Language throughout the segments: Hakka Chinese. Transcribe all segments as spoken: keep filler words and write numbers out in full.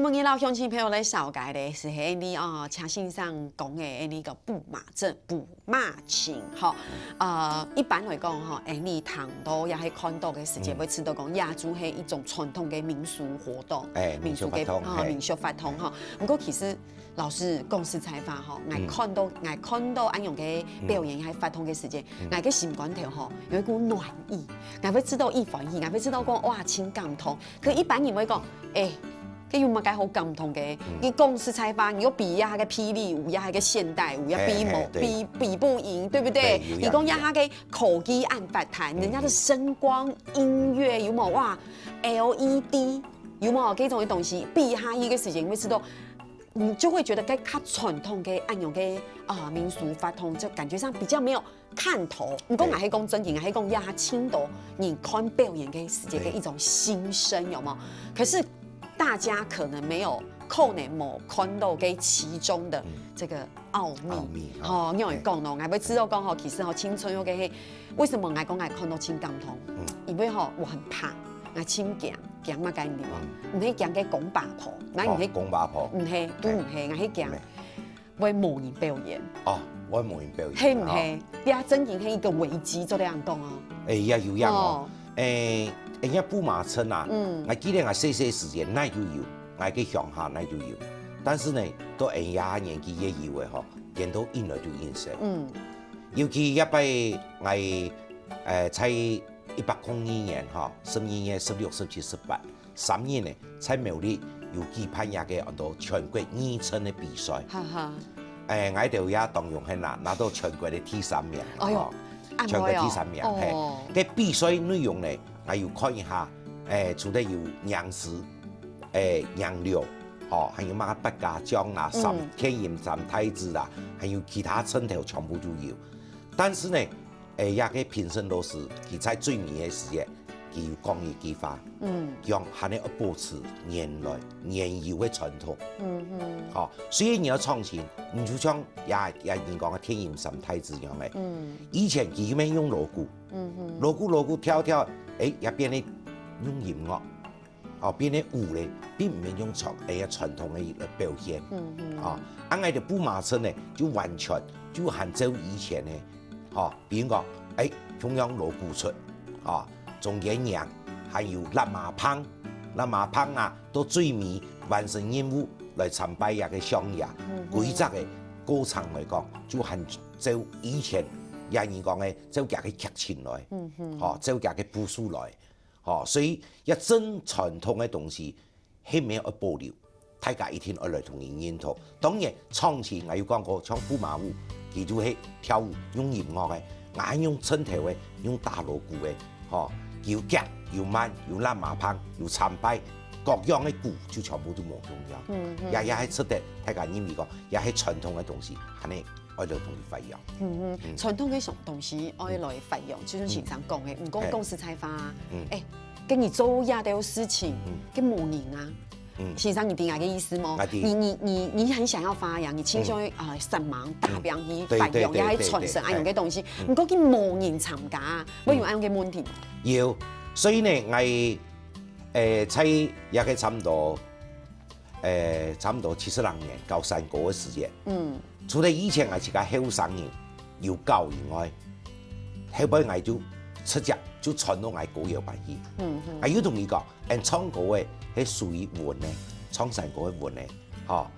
今日摎鄉親朋友來紹介个係𠊎俚哦，車先生講个𠊎俚个步馬症、步馬症吼。呃，一般來講吼，𠊎俚聽到也係看到个時節，嗯。會知道講，這就係一種傳統个民俗活動，哎，民俗个，民俗活動，哦，嘿。民俗活動吼。毋過其實老師講實在話吼，𠊎看到，𠊎看到恁樣个表演，還活動个時節，𠊎个心肝頭吼，有一股暖意，𠊎會知道異歡喜，𠊎會知道講，哇，真感動。 可一般人會講，欸，該有麼个好感動个？你講實在話，你又比這下个霹靂舞，這下个現代舞，也比無，嘿，嘿，對。比，比不贏，對不對？對，有影，你講這下个科技恁發達，人家的聲光、音樂有無？哇，L E D有無？這種的東西，比下去个時間，你會知道，你就會覺得該較傳統个恁樣个，啊，民俗活動，就感覺上比較沒有 看頭。毋過，對。𠊎係講正經，𠊎係講這下當多人看表演个時節个一種心聲，有無？可是大家可能沒有，可能無看到个其中的這個奧秘。奧秘，吼，吼。你有講咯，𠊎會知道講吼，其實吼，青春有个係，為什麼𠊎講𠊎看到真感動？嗯。因為吼，𠊎很怕，𠊎真驚，驚麼个你知無？嗯。毋係驚該公八婆，那你係，哦，公八婆。毋係，都毋係，𠊎係驚。嘿。 會無人表演。哦，會無人表演，係毋係？哦。這正經係一個危機，做得恁講哦。欸，也有影哦。哦。欸，欸，這步馬症啊，嗯。𠊎記得𠊎細細時節，哪就有，𠊎个鄉下哪就有。但是呢，到𠊎這年紀也有个吼，顛倒緊來就緊生。嗯。尤其這擺𠊎，呃，在一百空二年吼，十二月十六、十七、十八， 三日呢，在苗栗有舉辦一個安到全國二層个比賽。哈哈。欸，𠊎兜也當榮幸啊，拿到全國个第三名，哎喲，吼。恁好哦。全國第三名，嘿。哦。該比賽內容呢，𠊎有看一下，欸，除了有吟詩，欸，吟柳，吼，還有麼个百家將啊，三，嗯。天音三太子啊，還有其他稱頭全部都有。但是呢， 欸，這個評審老師，佢在最尾个時節，佢有講一句話，嗯。講還係愛保持原來、原有个傳統。嗯哼。吼，雖然你愛創新，你就像也，也人講个天音三太子樣个，嗯。以前佢毋係用鑼鼓，嗯哼。鑼鼓，鑼鼓跳跳，欸，也變成用音樂。 哦，變成舞咧，並毋係用傳，欸，傳統个來表現。嗯，嗯。哦，啊，𠊎兜步馬症呢，就完全就還照以前个，吼，比如講，欸，中央鑼鼓出，哦，中間贏，還有抡馬棒，抡馬棒啊，到最尾完成任務來參拜這個相爺。嗯，嗯。規則个過程來講，就還照以前，也人講个，照佢个劇情來，嗯，嗯。吼，照佢个步數來。 吼，所以這真傳統个東西，係毋係愛保留，大家一定愛來同佢認同。當然，創新，𠊎有講過，像步馬舞，佢就係跳舞用音樂个，𠊎用稱頭个，用打鑼鼓个，吼，有遽、有慢、有抡馬棒、有參拜，各樣个鼓就全部都無共樣。嗯，嗯。也，也係值得大家認為講，也係傳統个東西，恁樣 愛來同佢發揚。嗯，嗯，嗯。傳統个東西愛來發揚，就像先生講个，嗯。毋過講實在話啊，嗯。欸，跟你做這兜事情，嗯。跟無人啊。嗯。先生，你知𠊎个意思無？𠊎知。你，你，你，你很想要發揚，你盡想，嗯。呃，煞猛打拚去發揚，嗯。對，對，對，也去傳承，對，對，恁樣个東西。嗯。毋過佢無人參加啊，會有恁樣个問題無？有，所以呢，𠊎，呃，在這個差毋多 欸，差毋多七十零年搞山歌个時節。嗯。除了以前𠊎自家後生人有搞以外，後尾𠊎就直接就傳到𠊎歌謠班去。嗯，嗯。啊，有同佢講，𠊎唱歌个係屬於穩个，唱山歌个穩个，吼。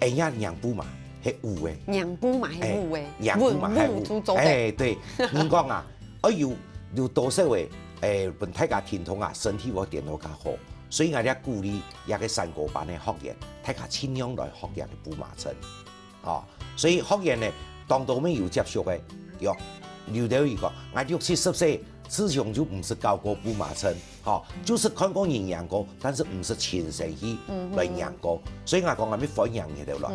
𠊎也讓步嘛，係舞个。讓步嘛，係舞个。欸，讓步嘛，係舞。穩舞就做得。欸，對，人講啊，哎喲，有多少个，欸，分大家聽通啊，身體會變到較好。 所以𠊎這鼓勵這個山歌班个學員，大家盡量來學這個步馬症。哦，所以學員呢，當多乜有接觸个，有，有兜佢講，𠊎六七十歲，自從就毋識搞過步馬症，吼，就識看過人贏過，但是毋識親身去來贏過。所以𠊎講，𠊎乜歡迎佢兜來。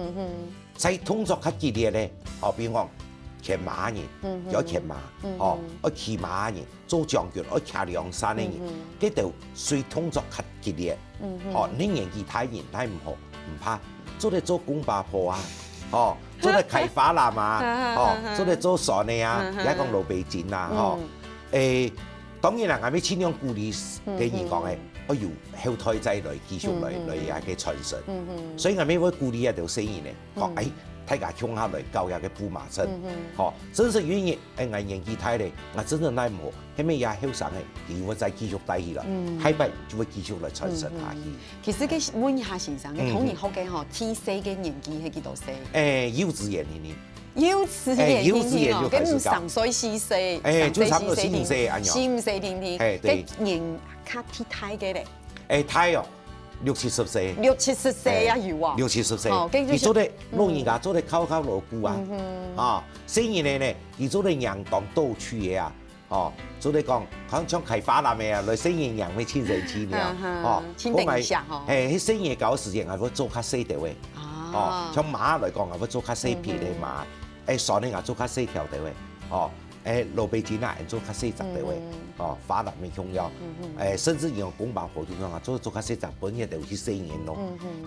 在動作較激烈个，哦，比如講，牽馬个人，嗯哼。愛牽馬，嗯哼。哦，愛騎馬个人，做將軍，愛擎涼傘个人，嗯哼。該兜雖動作較激烈，嗯哼。哦，你年紀大人，哪毋好，毋怕，做得做公八婆啊，哦，做得開花籃啊，哦，做得做船个啊，嗯哼。也講老北京啊，吼。嗯。誒，當然啦，𠊎乜盡量鼓勵个人講誒，嗯哼。愛有後代再來繼續來來這个傳承。所以𠊎乜會鼓勵這兜細人呢，講，哎，大家共下來搞這个步馬陣。吼，正式有一日，哎，𠊎年紀大咧，𠊎正式耐無，該乜這後生个，佢會再繼續帶起來，下擺就會繼續來傳承下去。其實該問一下先生，該同你學个吼，第四个年紀係幾多歲？哎，幼稚園呢？ 幼稚園，哎，幼稚園就開始教。該毋三歲四歲，哎，就差不多四五歲恁樣。四五歲定定，哎，對。該年較大个咧。哎，大哦，六七十歲。六七十歲也有啊。哎，六七十歲，哦，該就係，佢做得，老人家做得敲敲鑼鼓啊，啊，細人仔呢，佢做得䀴當多趣个啊， 哦，做得講，好像像開發啦咩啊，來細人䀴乜盡生趣呢，哦，盡得人惜吼。嘿，該細人搞个時間，𠊎會做較細兜仔，哦，像馬來講，𠊎會做較細撇个馬，哎，船呢，𠊎做較細條兜仔，哦，哎，蘿蔔筋啊，𠊎做較細隻兜仔，哦，花籃乜共樣，哎，甚至用公把火就共樣啊，做做較細隻，分佢兜去細人弄。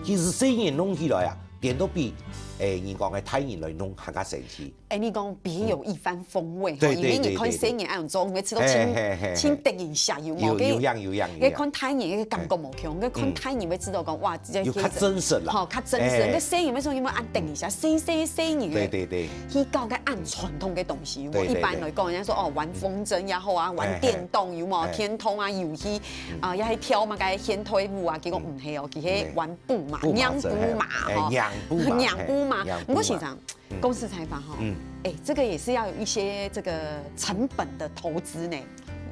其實細人弄起來啊，顛倒比，哎，人講个大人來弄還較生趣。 哎，你講別有一番風味吼，對，因為你看細人恁樣做，你會知道盡，嘿，嘿，嘿，嘿。盡得人惜有無？有，有影，有影，有影。你看大人个感覺無共，你看大人會知道講，哇，這有較真實啦。吼，較真實。哎。該細人為什麼恁得人惜？細細細人个，對，對，對。去搞个恁傳統个東西，有無？對，對，對。一般來講，人家說，哦，玩風箏也好啊，玩電動，有無？哎，哎。電動啊，遊戲，啊，也去跳嘛，該現代舞啊，結果毋係哦，佢係玩步嘛，步馬陣，䀴步嘛，嘿，哎，吼。䀴步嘛，䀴步嘛。嘿，䀴步嘛。毋過先生， 嗯。公司採訪哈，嗯。哎，這個也是要有一些這個成本的投資呢。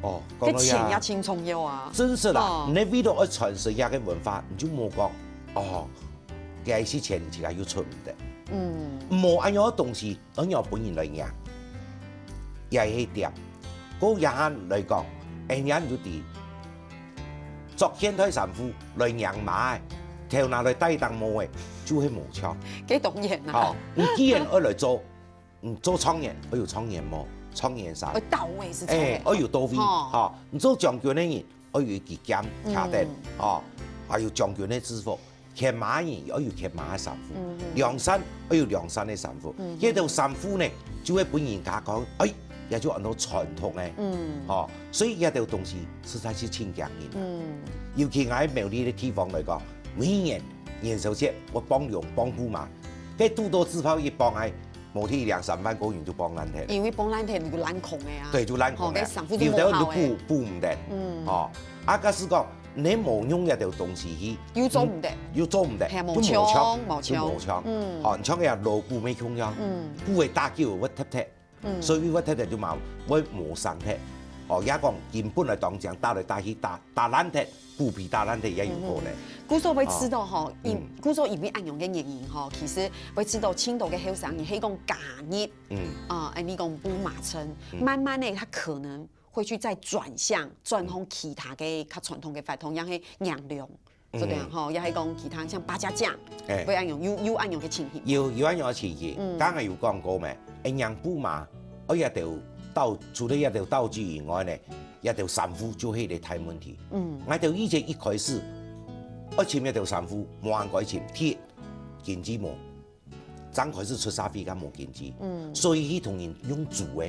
哦，該錢也盡重要啊。真實啦，哦。你為了愛傳承這个文化，你就莫講，哦，該係錢自家又出毋得。嗯。無恁樣个東西，恁樣分人來䀴，也係一點。過這下來講，哎，人家就知 著現代衫褲來䀴馬仔，頭那來戴頂帽仔，就係無像。該當然啦。哦，你既然愛來做，你做狀元，愛有狀元帽、狀元衫。愛到位係重要。哎，愛有到位，吼。吼，你做將軍个人，愛有一支劍、徛等，嗯。吼，還有將軍个制服。牽馬个人愛有牽馬个衫褲，嗯哼。梁山愛有梁山个衫褲。嗯哼。這兜衫褲呢，就會分人家講，哎， 也就安到傳統个。嗯。吼，所以這兜東西實在係盡驚人啊。嗯。尤其𠊎苗栗个地方來講，每年元宵節，𠊎放龍、放步馬，該堵到紙炮一放，哎，無提兩三萬個人就放爛忒。因為放爛忒就爛空个啊。對，就爛空个。吼，該衫褲就無效个。有兜人就補，補毋得。嗯。吼，啊，假使講，你無用這兜東西去，又做毋得。嗯，又做毋得，係，就無像，無像，無像。就無像。嗯。吼，你像該鑼鼓乜共樣，嗯。鼓个打久會忒忒， 嗯。所以會忒忒就嘛會無聲忒。哦，也講根本來當講打來打去，打，打爛忒，鼓皮打爛忒也有可能。嗯。故所會知道吼，哦。因，嗯。故所因為恁樣个原因吼，其實會知道盡多个後生人，係講加入，嗯。啊，恁呢講步馬陣，嗯。慢慢的，他可能會去再轉向，轉向其他个較傳統个活動，像係䀴龍。 嗯。就這樣吼，也係講其他像八家將，哎。會恁樣，有，有恁樣个情形。有，有恁樣个情形，嗯。剛剛有講過咩？哎，䀴步馬，哦，這兜道，除了這兜道具以外呢，這兜衫褲就係一個大問題。嗯。𠊎兜以前一開始，愛尋這兜衫褲，無恁該尋，第一，經濟無。 正開始出社會，較無經濟，嗯。所以去同人用租个，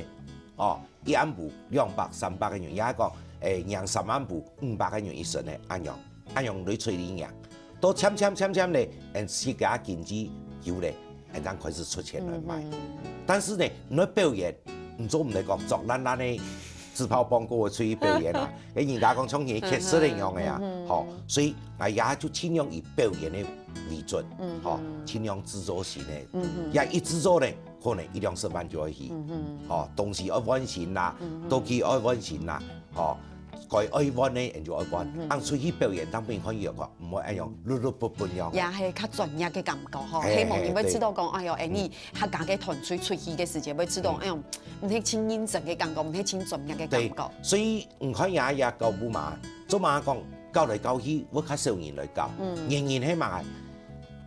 哦，一暗晡兩百、三百個銀，也係講，誒，䀴三暗晡五百個銀一身个，恁樣，恁樣來揣人䀴。到漸漸漸漸咧，𠊎自家經濟有咧，𠊎正開始出錢來買。嗯哼。但是呢，你愛表演，你做毋得講著爛爛个紙炮棒哥出去表演啊，誒，人家講像你乞食个樣个啊，嗯哼。吼，所以𠊎也就盡量以表演个 為準，嗯哼。吼，盡量製作型个。嗯哼。也一製作呢，可能一兩十萬就愛去。嗯哼。吼，東西愛換新啦，嗯哼。道具愛換新啦，吼，該愛換个，𠊎就愛換。嗯哼。恁出去表演，當別人看以後講，毋會恁樣碌碌爿爿樣。也係較專業个感覺吼，嘿，希望人會知道講，嘿，嘿，哎喲，哎，你客家个團隊出去个時節，會知道，嗯。哎喲，毋係盡認真个感覺，毋係盡專業个感覺。對，所以你看也，也搞步馬，做馬講，搞來搞去，會較少人來搞。嗯。原因係麼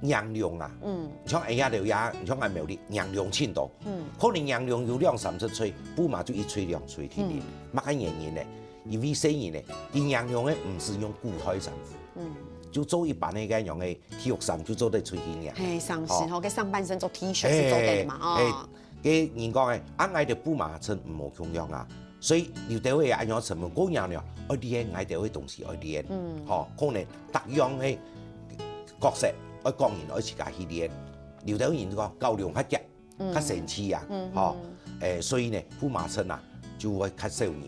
个？ 䀴龍啊，嗯。像𠊎這兜也，像𠊎苗栗䀴龍盡多，嗯。可能䀴龍有兩三十歲，步馬就一歲兩歲定定，嗯。麼个原因呢？因為細人呢，佢䀴龍个毋使用古代衫褲，嗯。就著一般个該樣个體育衫就做得出去䀴。嘿，上時吼，哦。該上半身著T恤係做得个嘛，嘿，哦。嘿，該人講个，啊，𠊎兜步馬真無共樣啊，所以有兜个恁樣成分，姑娘呢，愛練，𠊎兜个東西愛練，吼，可能逐樣个角色愛講人愛自家去練。有兜人講教量較遽，較生趣啊，吼，誒，所以呢，驸馬稱啊，就會較少人。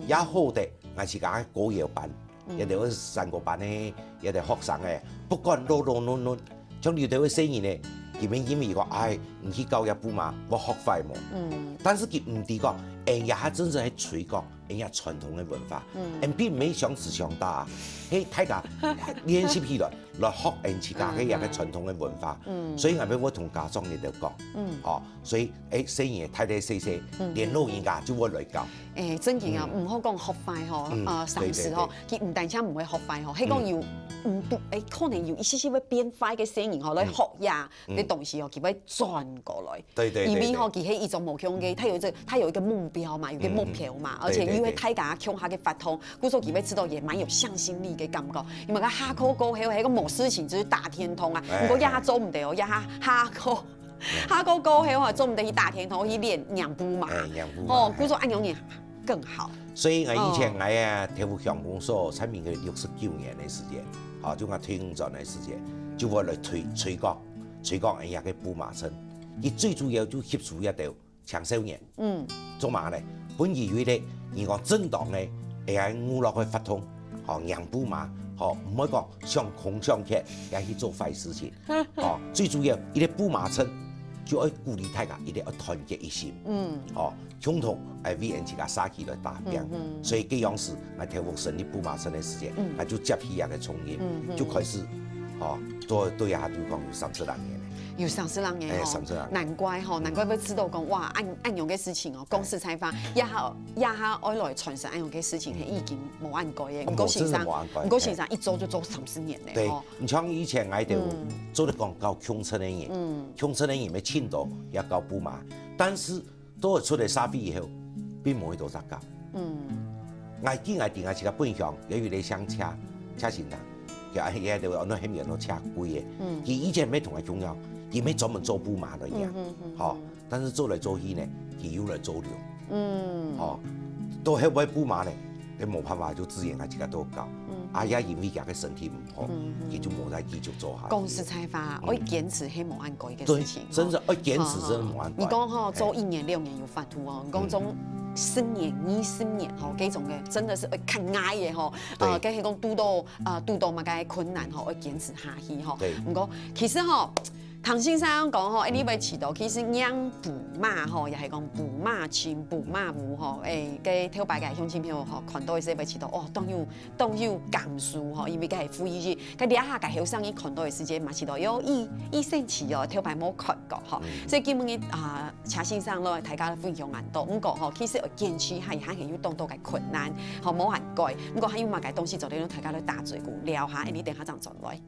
也好得，𠊎自家个歌謠班，也就係山歌班个，也就學生个，不管老老嫩嫩，像有兜个細人呢，佢們因為講，哎，你去教這驸馬，會學壞無？但是佢毋知講，哎，這下真正係推廣 𠊎兜傳統个文化，嗯，並毋係相嗔相打啊，係大家練習起來，來學𠊎兜自家个一個傳統个文化。嗯，所以𠊎兜會同家長一路講，嗯，哦，所以誒，細人大大細細，連老人家就會來教。誒，正經啊，毋好講學壞吼，呃，上司吼，佢毋單淨毋會學壞吼，係講有，嗯，不，誒，可能有一息息會變壞个細人吼，來學呀，个東西哦，佢會轉過來。 對對對，因為吼，佢係一種目標个，他有一個他有一個目標嘛，有一個目標嘛，而且又係大家共下个發通，故所佢會知道也蠻有向心力个感覺。因為佢下課過後，還有個某事情就是打天通啊，毋過這下做毋得哦，這下下課，下課過後啊，做毋得去打天通，去練娘驸馬，哎，娘驸馬，哦，故所恁樣也更好。所以𠊎以前𠊎啊，頭屋鄉公所在民國六十九年个時間，啊，就𠊎退伍轉个時間，就會來推推廣。 推廣𠊎兜个驸馬稱，佢最主要就吸收一兜青少年。嗯，做麼个呢？分佢有一個，你講正當个，會愛娛樂个活動，吼，贏驸馬，吼，毋會講想空想缺，也去做壞事情。吼，最主要，一個驸馬稱，就愛鼓勵大家一定要團結一心。嗯，吼， 共同愛為𠊎自家社區來打拚。所以該央時，𠊎頭屋成立驸馬稱个時間，𠊎就接起這個重任，就開始，吼，做到這下就講有三十零年了。有三十零年哦，哎，三十零年。難怪吼，難怪會知道講，哇，恁恁樣个事情哦，講實在話，這下這下愛來傳承恁樣个事情，係已經無恁該个。毋過先生，毋過先生一做就做三十年了，對，吼。你像以前𠊎兜做得講到共稱个人，共稱个人乜盡多也教驸馬，但是 到出來社會以後，並無幾多隻教。嗯，𠊎記𠊎在𠊎自家本鄉，也有一個姓謝，謝先生，佢也也都安到後面安到謝貴个。嗯，佢以前乜同𠊎共樣，佢乜專門做驸馬个呀，吼，但是做來做去呢，佢又來做龍。嗯，吼，到後尾驸馬呢，該無辦法，就自然𠊎自家都教。嗯，啊，也因為佢个身體毋好，佢就無再繼續做下去。講實在話，愛堅持係無恁該个事情。對，真正愛堅持真的無恁該。你講吼，做一年兩年有 法度哦，你講種十年、二十年吼，這種个真的是會較耐个吼。呃，該係講堵到呃堵到麼个困難吼，愛堅持下去吼。對。毋過其實吼，唐先生講吼，誒，你會知道，其實娘驸馬吼，也係講驸馬親、驸馬母吼，誒，該頭擺个鄉親朋友吼，看到个時會知道，哦，當有當有感受吼，因為該係回憶。該這下个後生人看到个時節嘛，知道，喲，以以前時哦，頭擺無看過吼。所以今日啊， 謝先生咯，大家分享恁多。毋過吼，其實愛堅持還還係有當多个困難，吼，無恁該。毋過還有麼个東西做得讓大家來打嘴鼓，聊下，誒，你等下正轉來。